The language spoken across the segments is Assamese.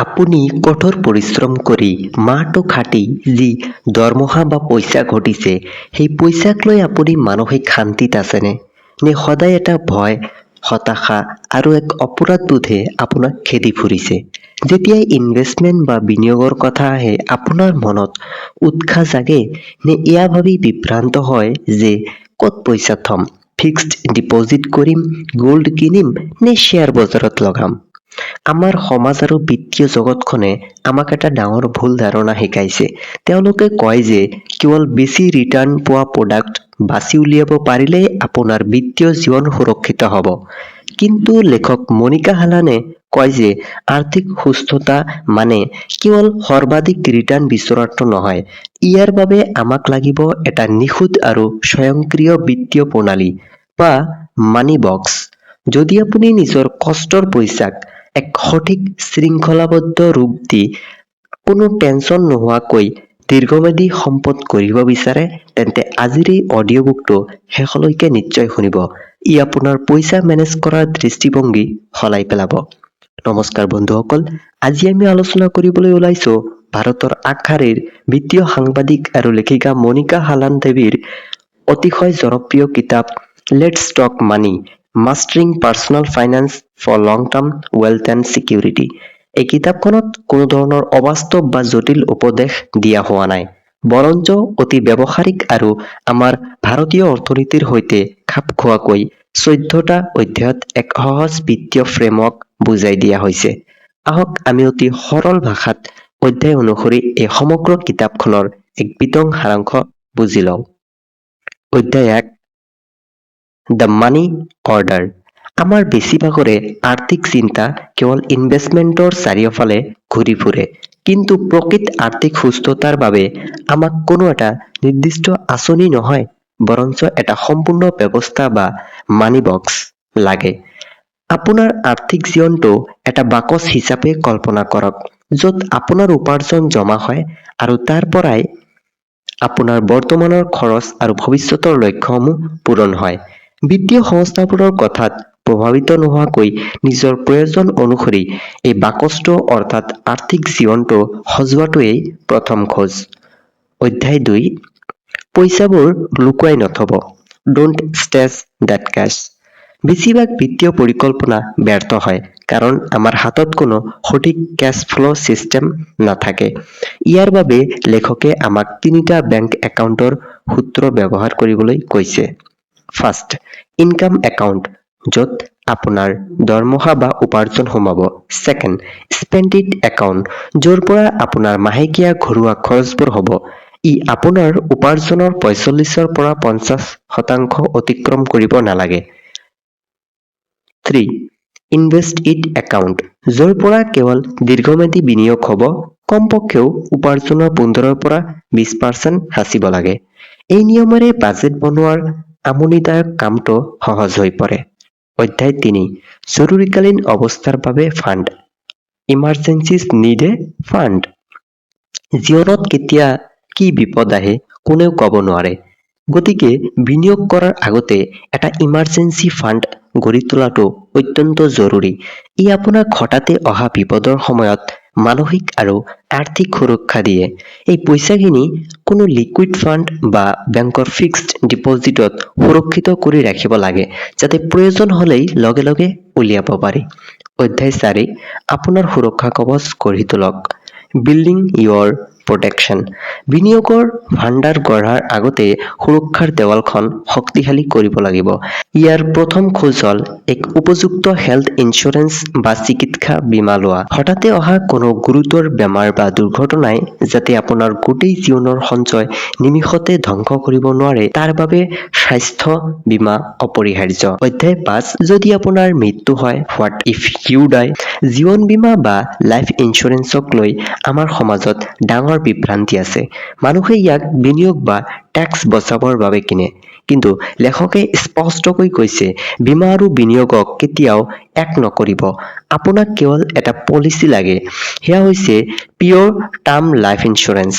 আপুনি কঠোৰ পৰিশ্ৰম কৰি মাহটো খাটি যি দৰমহা বা পইচা ঘটিছে, সেই পইচাক লৈ আপুনি মানসিক শান্তিত আছেনে? নে সদায় এটা ভয়, হতাশা আৰু এক অপৰাধবোধে আপোনাক খেদি ফুৰিছে? যেতিয়াই ইনভেষ্টমেণ্ট বা বিনিয়োগৰ কথা আহে, আপোনাৰ মনত উৎসাহ জাগে নে এয়া ভাবি বিভ্ৰান্ত হয় যে ক'ত পইচা থম, ফিক্সড ডিপ'জিট কৰিম, গোল্ড কিনিম নে শ্বেয়াৰ বজাৰত লগাম? আমাৰ সমাজ আৰু বিত্তীয় জগতখনে আমাক এটা ডাঙৰ ভুল ধাৰণা শিকাইছে। তেওঁলোকে কয় যে কেৱল বেছি ৰিটাৰ্ণ পোৱা প্ৰডাক্ট বাছি উলিয়াব পাৰিলেই আপোনাৰ বিত্তীয় জীৱন সুৰক্ষিত হ'ব। কিন্তু লেখক মনিকা হালানে কয় যে আৰ্থিক সুস্থতা মানে কেৱল সৰ্বাধিক ৰিটাৰ্ণ বিচৰাটো নহয়। ইয়াৰ বাবে আমাক লাগিব এটা নিখুঁত আৰু স্বয়ংক্ৰিয় বিত্তীয় প্ৰণালী বা মানি বক্স। যদি আপুনি নিজৰ কষ্টৰ পইচাক এক সঠিক শৃংখলাবদ্ধ ৰূপ দি কোনো টেনচন নোহোৱাকৈ দীৰ্ঘম্যাদী সম্পদ গঢ়িব বিচাৰে, তেন্তে আজিৰ এই অডিঅ' বুকটো শেষলৈকে নিশ্চয় শুনিব। ই আপোনাৰ পইচা মেনেজ কৰাৰ দৃষ্টিভংগী সলাই পেলাব। নমস্কাৰ বন্ধুসকল, আজি আমি আলোচনা কৰিবলৈ ওলাইছো ভাৰতৰ আগশাৰীৰ বিত্তীয় সাংবাদিক আৰু লেখিকা মনিকা হালান দেৱীৰ অতিশয় জনপ্ৰিয় কিতাপ "Let's Talk Money: Mastering Personal Finance for Long Term Wealth and Security"। এই কিতাপখনত কোনো ধৰণৰ অবাস্তৱ বা জটিল উপদেশ দিয়া হোৱা নাই, বৰঞ্চ অতি ব্যৱহাৰিক আৰু আমাৰ ভাৰতীয় অৰ্থনীতিৰ সৈতে খাপ খোৱাকৈ 14টা অধ্যায়ত এক সহজ বিত্তীয় ফ্ৰেমৱৰ্ক বুজাই দিয়া হৈছে। আহক, আমি অতি সৰল ভাষাত অধ্যায় অনুসৰি এই সমগ্ৰ কিতাপখনৰ এক বিতং সাৰাংশ বুজি লওঁ। অধ্যায় 1, the money order. আমাৰ বেছিভাগৰে আৰ্থিক চিন্তা কেৱল ইনভেষ্টমেণ্টৰ চাৰিওফালে ঘূৰি ফুৰে। কিন্তু প্ৰকৃত আৰ্থিক সুস্থতাৰ বাবে আমাক কোনো এটা নিৰ্দিষ্ট আঁচনি নহয়, বৰঞ্চ এটা সম্পূৰ্ণ ব্যৱস্থা বা মানি বক্স লাগে। আপোনাৰ আৰ্থিক জীৱনটো এটা বাকচ হিচাপে কল্পনা কৰক, য'ত আপোনাৰ উপাৰ্জন জমা হয় আৰু তাৰ পৰাই আপোনাৰ বৰ্তমানৰ খৰচ আৰু ভৱিষ্যতৰ লক্ষ্যসমূহ পূৰণ হয়। বিত্তীয় সংস্থাবোৰৰ কথাত প্ৰভাৱিত নোহোৱাকৈ নিজৰ প্ৰয়োজন অনুসৰি এই বাকচটো অৰ্থাৎ আৰ্থিক জীৱনটো সজোৱাটোৱেই প্ৰথম খোজ। অধ্যায় 2, পইচাবোৰ লুকুৱাই নথব। Don't stash that cash. বেছিভাগ বিত্তীয় পৰিকল্পনা ব্যৰ্থ হয় কাৰণ আমাৰ হাতত কোনো সঠিক কেছ ফ্ল' ছিষ্টেম নাথাকে। ইয়াৰ বাবে লেখকে আমাক তিনিটা বেংক একাউণ্টৰ সূত্ৰ ব্যৱহাৰ কৰিবলৈ কৈছে। ফাৰ্ষ্ট, ইনকাম একাউণ্ট, য'ত আপোনাৰ দৰমহা বা উপাৰ্জন সোমাব। ছেকেণ্ড, স্পেণ্ড it account, য'ৰ পৰা আপোনাৰ মাহেকীয়া ঘৰুৱা খৰচবোৰ হ'ব। ই আপোনাৰ উপাৰ্জনৰ 45ৰ পৰা 50% অতিক্ৰম কৰিব নালাগে। থ্ৰী, ইনভেষ্ট it account, য'ৰ পৰা কেৱল দীৰ্ঘম্যাদী বিনিয়োগ হ'ব। কমপক্ষেও উপাৰ্জনৰ 15ৰ পৰা 20% সাঁচিব লাগে। এই নিয়মেৰে বাজেট বনোৱাৰ আমনিদায়ক কামটো সহজ হৈ পৰে। অধ্যায় 3, জৰুৰীকালীন অৱস্থাৰ বাবে fund. Emergencies need a fund. জীৱনত কেতিয়া কি বিপদ আহে কোনেও ক'ব নোৱাৰে। গতিকে বিনিয়োগ কৰাৰ আগতে এটা ইমাৰ্জেঞ্চি ফাণ্ড গঢ়ি তোলাটো অত্যন্ত জৰুৰী। ই আপোনাক হঠাতে অহা বিপদৰ সময়ত মানসিক আৰু আৰ্থিক সুৰক্ষা দিয়ে। এই পইচাখিনি কোনো লিকুইড ফাণ্ড বা বেংকৰ ফিক্সড ডিপ'জিটত সুৰক্ষিত কৰি ৰাখিব লাগে, যাতে প্ৰয়োজন হ'লেই লগে লগে উলিয়াব পাৰি। অধ্যায় 4, আপোনাৰ সুৰক্ষা কৱচ গঢ়ি তোলক। Building your protection. বিনিয়োগৰ ভাণ্ডাৰ গঢ়াৰ আগতে সুৰক্ষাৰ দেৱালখন শক্তিশালী কৰিব লাগিব। ইয়াৰ প্ৰথম খোজ হ'ল এক উপযুক্ত হেল্থ ইঞ্চুৰেঞ্চ বা চিকিৎসা বীমা লোৱা। হঠাতে অহা কোনো গুৰুতৰ বেমাৰ বা দুৰ্ঘটনাই যাতে আপোনাৰ গোটেই জীৱনৰ সঞ্চয় নিমিষতে ধ্বংস কৰিব নোৱাৰে, তাৰ বাবে স্বাস্থ্য বীমা অপৰিহাৰ্য। অধ্যায় 5, যদি আপোনাৰ মৃত্যু হয়। What if you die? জীৱন বীমা বা লাইফ ইঞ্চুৰেঞ্চক লৈ আমাৰ সমাজত ডাঙৰ বিভ্ৰান্তি আছে। মানুহে ইয়াক বিনিয়োগ বা টেক্স বচাবৰ বাবে কিনে। কিন্তু লেখকে স্পষ্টকৈ কৈছে, বীমা আৰু বিনিয়োগক কেতিয়াও এক নকৰিব। আপোনাক কেৱল এটা পলিচি লাগে, সেয়া হৈছে পিয়ৰ টাৰ্ম লাইফ ইঞ্চুৰেঞ্চ।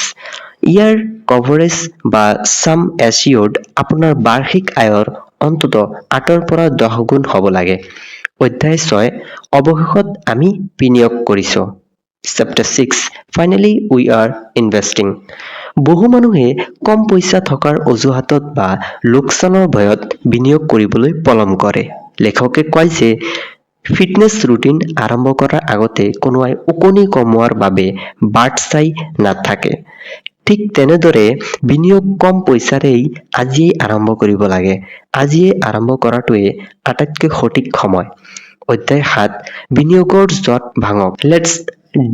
ইয়াৰ কভাৰেজ বা ছাম এছিয়ৰ্ড আপোনাৰ বাৰ্ষিক আয়ৰ অন্ততঃ 8ৰ পৰা 10 গুণ হ'ব লাগে। অধ্যায় 6, অৱশেষত আমি বিনিয়োগ কৰিছো। Chapter 6: Finally we are investing. বহু মানুহে কম পইচা থকাৰ অজুহাতত বা লোকচানৰ ভয়ত বিনিয়োগ কৰিবলৈ পলম কৰে। লেখকে কয় যে ফিটনেছ ৰুটিন আৰম্ভ কৰাৰ আগতে কোনোৱাই ওকণি কমোৱাৰ বাবে বাট চাই নাথাকে। ঠিক তেনেদৰে বিনিয়োগ কম পইচাৰেই আজিয়েই আৰম্ভ কৰিব লাগে। আজিয়েই আৰম্ভ কৰাটোৱে আটাইতকৈ সঠিক সময়। অধ্যায় 7: বিনিয়োগৰ জট ভাঙক। Let's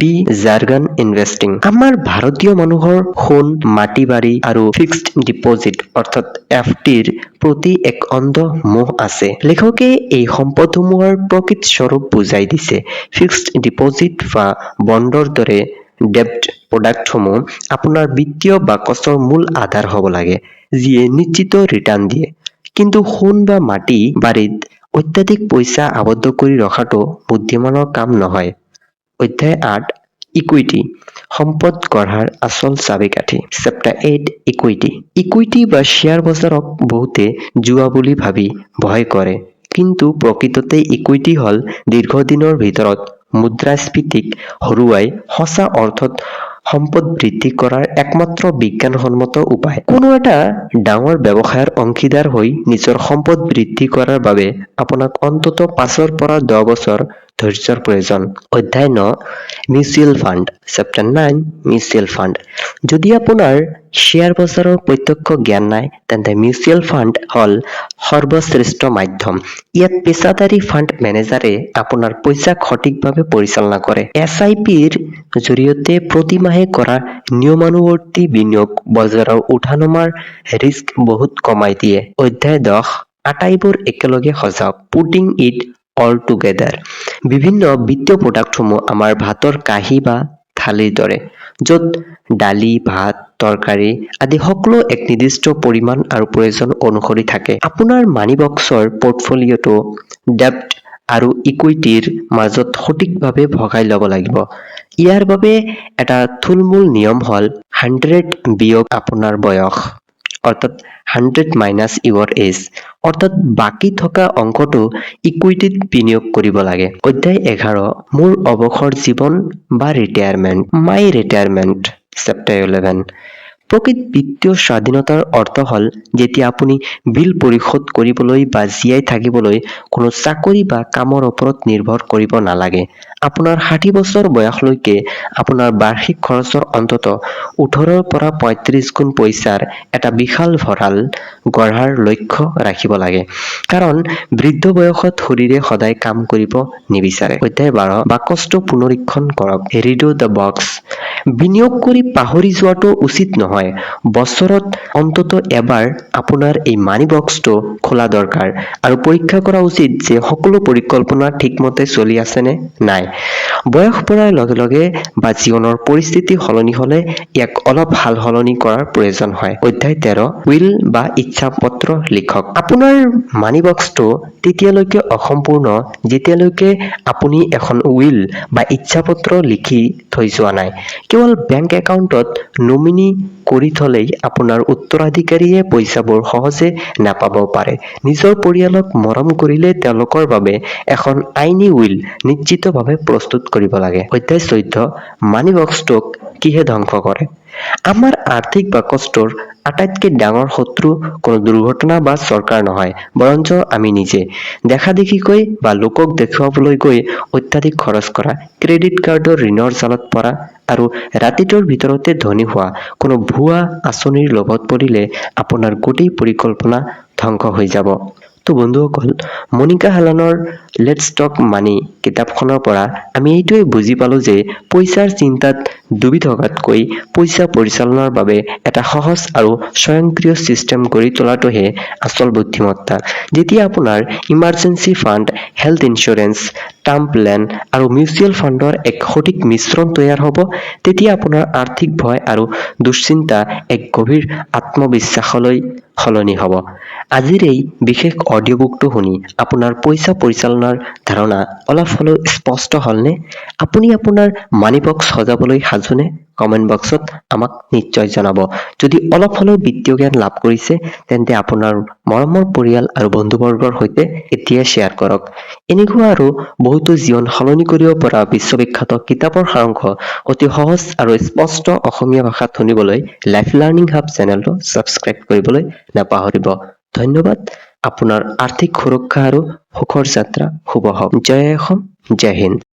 de-jargon investing. আমাৰ ভাৰতীয় মানুহৰ সোণ, মাটি বাৰী আৰু ফিক্সড ডিপজিট অৰ্থাৎ এফ ডিৰ প্ৰতি এক অন্ধ মোহ আছে। লেখকে এই সম্পদসমূহৰ প্ৰকৃত স্বৰূপ বুজাই দিছে। ফিক্সড ডিপজিট বা বণ্ডৰ দৰে ডেব্ট প্ৰডাক্টসমূহ আপোনাৰ বিত্তীয় বাকচৰ মূল আধাৰ হ'ব লাগে, যিয়ে নিশ্চিত ৰিটাৰ্ণ দিয়ে। কিন্তু সোণ বা মাটি বাৰীত অত্যাধিক পইচা আবদ্ধ কৰি ৰখাটো বুদ্ধিমানৰ কাম নহয়। অধ্যায় 8: ইকুইটি, সম্পদ গঢ়াৰ আচল চাবিকাঠি। Chapter 8: Equity. Equity বা শ্বেয়াৰ বজাৰক বহুতে জুৱা বুলি ভাবি ভয় কৰে। কিন্তু প্ৰকৃততে ইকুইটি হ'ল দীৰ্ঘদিনৰ ভিতৰত মুদ্ৰাস্ফীতিক হৰুৱাই সঁচা অৰ্থত সম্পদ বৃদ্ধি কৰাৰ একমাত্ৰ বিজ্ঞানসন্মত উপায়। কোনো এটা ডাঙৰ ব্যৱসায়ৰ অংশীদাৰ হৈ নিজৰ সম্পদ বৃদ্ধি কৰাৰ বাবে আপোনাক অন্ততঃ 5ৰ পৰা 10 বছৰ ধৈৰ্যৰ প্ৰয়োজন। অধ্যায় 9: mutual fund. Chapter 9: mutual fund. যদি আপোনাৰ শ্বেয়াৰ বজাৰৰ প্ৰত্যক্ষ জ্ঞান নাই, তেন্তে মিউচুৱেল ফাণ্ড হ'ল সৰ্বশ্ৰেষ্ঠ মাধ্যম। ইয়াত পেছাদাৰী ফাণ্ড মেনেজাৰে আপোনাৰ পইচাক সঠিকভাৱে পৰিচালনা কৰে। এছ I পিৰ জৰিয়তে প্ৰতিমাহে কৰা নিয়মানুৱৰ্তী বিনিয়োগ বজাৰৰ উঠা-নমাৰ ৰিস্ক বহুত কমাই দিয়ে। অধ্যায় 10: আটাইবোৰ একেলগে সজাওক। Putting it all together. বিভিন্ন বিত্তীয় প্ৰডাক্টসমূহ আমাৰ ভাতৰ কাঁহী বা থালিৰ দৰে, য'ত দালি, ভাত, তৰকাৰী আদি সকলো এক নিৰ্দিষ্ট পৰিমাণ আৰু প্ৰয়োজন অনুসৰি থাকে। আপোনাৰ মানি বক্সৰ পৰ্টফলিঅ'টো ডেব্ট আৰু ইকুইটিৰ মাজত সঠিকভাৱে ভগাই ল'ব লাগিব। ইয়াৰ বাবে এটা থুলমূল নিয়ম হ'ল 100 বিয়োগ আপোনাৰ বয়স, অৰ্থাৎ 100 মাইনাছ ইউৰ এজ, অৰ্থাৎ বাকী থকা অংশটো ইকুইটিত বিনিয়োগ কৰিব লাগে। অধ্যায় 11: মোৰ অৱসৰ জীৱন বা ৰিটায়াৰমেণ্ট। My retirement. Chapter 11. প্ৰকৃত বিত্তীয় স্বাধীনতাৰ অৰ্থ হ'ল যেতিয়া আপুনি বিল পৰিশোধ কৰিবলৈ বা জীয়াই থাকিবলৈ কোনো চাকৰি বা কামৰ ওপৰত নিৰ্ভৰ কৰিব নালাগে। আপোনাৰ 60 বছৰ বয়সলৈকে আপোনাৰ বাৰ্ষিক খৰচৰ অন্ততঃ 18ৰ পৰা 35 গুণ পইচাৰ এটা বিশাল ভঁৰাল গঢ়াৰ লক্ষ্য ৰাখিব লাগে। কাৰণ বৃদ্ধ বয়সত শৰীৰে সদায় কাম কৰিব নিবিচাৰে। অধ্যায় 12: বাকচটো পুনৰীক্ষণ কৰক। Redo the box. বিনিয়োগ কৰি পাহৰি যোৱাটো উচিত নহয়। বছৰত অন্ততঃ এবাৰ আপোনাৰ এই মানি বক্সটো খোলা দৰকাৰ আৰু পৰীক্ষা কৰা উচিত যে সকলো পৰিকল্পনা ঠিকমতে চলি আছে নে নাই। বয়স বঢ়াৰ লগে লগে বা জীৱনৰ পৰিস্থিতি সলনি হ'লে ইয়াক অলপ সাল-সলনি কৰাৰ প্ৰয়োজন হয়। অধ্যায় 13: will বা ইচ্ছাপত্ৰ লিখক। আপোনাৰ মানি বক্সটো তেতিয়ালৈকে অসম্পূৰ্ণ যেতিয়ালৈকে আপুনি এখন will বা ইচ্ছাপত্ৰ লিখি থৈ যোৱা নাই। কেৱল বেংক একাউণ্টত নমিনি কৰি থলেই আপোনাৰ উত্তৰাধিকাৰীয়ে পইচাবোৰ সহজে নাপাবও পাৰে। নিজৰ পৰিয়ালক মৰম কৰিলে তেওঁলোকৰ বাবে এখন আইনী will নিশ্চিতভাৱে প্ৰস্তুত কৰিব লাগে। অধ্যায় 14: মানি বক্সটোক কিহে ধ্বংস কৰে? আমাৰ আৰ্থিক বাকচটোৰ আটাইতকৈ ডাঙৰ শত্ৰু কোনো দুৰ্ঘটনা বা চৰকাৰ নহয়, বৰঞ্চ আমি নিজে। দেখাদেখিকৈ বা লোকক দেখুৱাবলৈ গৈ অত্যাধিক খৰচ কৰা, ক্ৰেডিট কাৰ্ডৰ ঋণৰ জালত পৰা আৰু ৰাতিটোৰ ভিতৰতে ধনী হোৱা কোনো ভুৱা আঁচনিৰ লোভত পৰিলে আপোনাৰ গোটেই পৰিকল্পনা ধ্বংস হৈ যাব। তো বন্ধুসকল, মনিকা হালানৰ let's talk মানি কিতাপখনৰ পৰা আমি এইটোৱে বুজি পালো যে পইচাৰ চিন্তাত ডুবি থকাতকৈ পইচা পৰিচালনাৰ বাবে এটা সহজ আৰু স্বয়ংক্ৰিয় চিষ্টেম গঢ়ি তোলাটোহে আচল বুদ্ধিমত্তা। যেতিয়া আপোনাৰ emergency fund, health insurance, term plan আৰু মিউচুৱেল ফাণ্ডৰ এক সঠিক মিশ্ৰণ তৈয়াৰ হ'ব, তেতিয়া আপোনাৰ আৰ্থিক ভয় আৰু দুশ্চিন্তা এক গভীৰ আত্মবিশ্বাসলৈ সলনি হ'ব। আজিৰ এই বিশেষ অডিঅ' বুকটো শুনি আপোনাৰ পইচা পৰিচালনাৰ ধাৰণা অলপ হ'লেও স্পষ্ট হ'লনে? আপুনি আপোনাৰ মানি বক্স সজাবলৈ সাজুনে? কমেণ্ট বক্সত আমাক নিশ্চয় জনাব। যদি অলপ হ'লেও বিত্তীয় জ্ঞান লাভ কৰিছে, তেন্তে আপোনাৰ মৰমৰ পৰিয়াল আৰু বন্ধুবৰ্গৰ সৈতে এতিয়াই শ্বেয়াৰ কৰক। এনেকুৱা আৰু বহুতো জীৱন সলনি কৰিব পৰা বিশ্ববিখ্যাত কিতাপৰ সাৰাংশ অতি সহজ আৰু স্পষ্ট অসমীয়া ভাষাত শুনিবলৈ লাইফ লাৰ্ণিং হাব চেনেলটো ছাবস্ক্ৰাইব কৰিবলৈ নাপাহৰিব। ধন্যবাদ। আপোনাৰ আৰ্থিক সুৰক্ষা আৰু সুখৰ যাত্ৰা শুভ হওক। জয় অসম, জয় হিন্দ।